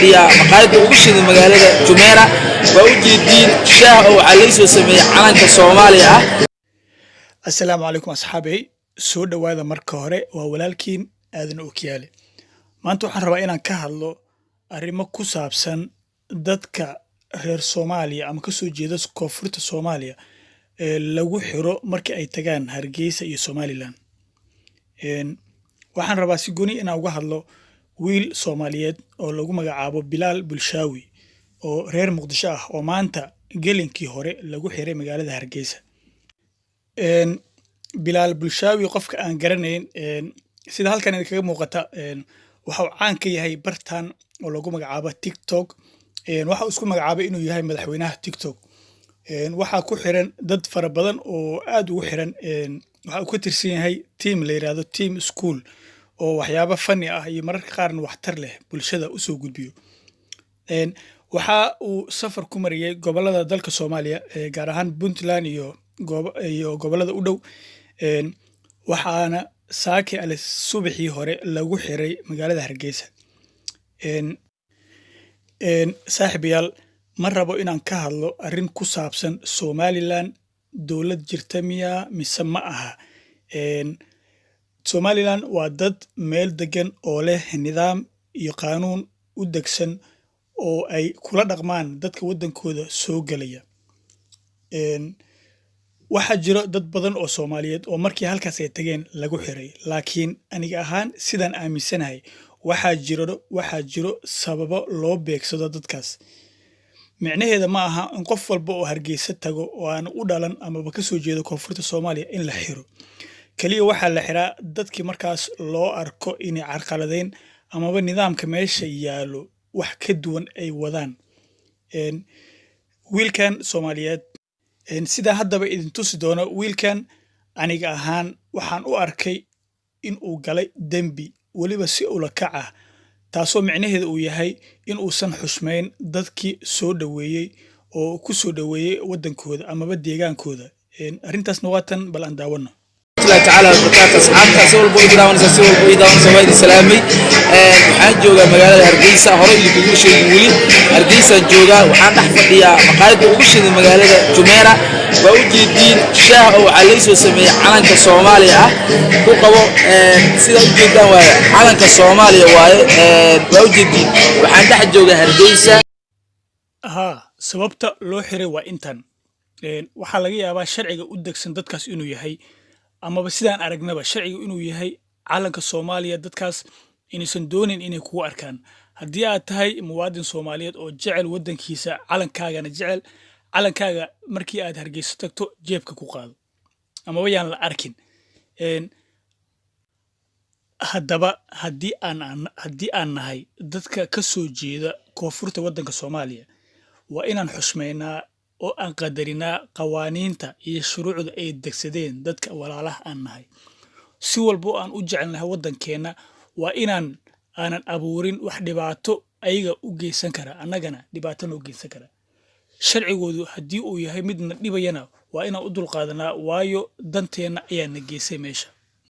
Fadhiyaa maqaayadda ugu shidan magaalada Jumeera. Waa u jeediin, shaah oo waxaa laysoo sameeyey calanka Soomaaliya ah. Assalaamu calaykum asxaabey, soo dhowaada. Marka hore waa walaalkiin Aadan Okiyaale. Maanta waxaan rabaa inaan ka hadlo arrimo ku saabsan dadka reer Soomaaliya ama kasoo jeeda koonfurta Soomaaliya ee lagu xiro markii ay tagaan Hargeysa iyo Somaliland. Waxaan rabaa si gooni inaan uga hadlo wiil Soomaaliyeed oo lagu magacaabo Bilaal Bulshaawi oo reer Muqdisho ah oo maanta gelinkii hore lagu xiray magaalada Hargeysa. Bilaal Bulshaawi, qofka aan garanayn, sida halkan idinkaga muuqata, waxa uu caan ka yahay bartan oo lagu magacaabo TikTok. Waxa uu isku magacaabay inuu yahay madaxweynaha TikTok. Waxaa ku xiran dad fara badan oo aad ugu xiran. Waxa uu ka tirsan yahay team la yiraahdo Team School oo waxyaabo funny ah iyo mararka qaarna waxtar leh bulshada usoo gudbiyo. Waxa uu safar ku mariyey gobolada dalka Soomaaliya, gaar ahaan Puntland iyo gobolada u dhow. Waxaana saaki ale subaxii hore lagu xiray magaalada Hargeysa. Saaxiibayaal, ma rabo inaan ka hadlo arrin ku saabsan Somaliland dowlad jirta miyaa mise ma aha. Somaliland waa dad meel degan oo leh nidaam iyo qaanuun u degsan oo ay kula dhaqmaan dadka waddankooda soo gelaya. Waxaa jiro dad badan oo Soomaaliyeed oo markii halkaas ay tageen lagu xiray, laakiin aniga ahaan sidaan aaminsanahay, waxaa jiro sababo loo beegsado dadkaas. Micnaheeda ma aha in qof walba oo Hargeysa tago oo aan u dhalan amaba ka soo jeedo koonfurta Soomaaliya in la xiro. Keliya waxaa la xiraa dadkii markaas loo arko inay carqaladeyn amaba nidaamka meesha yaallo wax ka duwan ay wadaan. Wiilkan Soomaaliyeed, sidaa haddaba idin tusi doono, wiilkan aniga ahaan waxaan u arkay in uu galay dembi, weliba si ula kac ah, taasoo micnaheeda uu yahay in uusan xushmayn dadkii soo dhoweeyey oo ku soo dhoweeyey waddankooda amaba deegaankooda. Arrintaasna waa tan, bal aan daawano. Tacaala wabarakaatu. Asxaabta, si walba ii daawanaysa, si walba ii daawanaysa, waa idin salaamay. Waxaan joogaa magaalada Hargeysa. Hore idinkugu sheegin, weli Hargeysaan joogaa. Waxaan dhex fadhiyaa maqaayadda ugu shidan magaalada Jumeera. Waa u jeediin, shaah oo waxaa laysoo sameeyey calanka Soomaaliya ah ku qabo. Sidaa u jeedaan waaye, calanka Soomaaliya waaye. Waa u jeediin, waxaan dhex joogaa Hargeysa. Haa, sababta loo xiray waa intan. Waxaa laga yaabaa sharciga u degsan dadkaas inuu yahay, amaba sidaan aragnaba sharciga inuu yahay, calanka Soomaaliya dadkaas inaysan doonin inay kugu arkaan. Haddii aad tahay muwaadin Soomaaliyeed oo jecel waddankiisa, calankaagana jecel, calankaaga markii aad Hargeyso tagto jeebka ku qaado amaba yaan la arkin. Haddaba haddii aan nahay dadka ka soo jeeda koonfurta waddanka Soomaaliya, waa inaan xushmaynaa oo aan qadarinaa qawaaniinta iyo shuruucda ay degsadeen dadka walaalaha aan nahay. Si walba oo aan u jecelnahay waddankeenna, waa inaan aanan abuurin wax dhibaato ayaga u geysan kara, annagana dhibaato noo geysan kara. Sharcigoodu haddii uu yahay mid na dhibayana, waa inaan u dulqaadanaa, waayo danteenna ayaa na geysay meesha.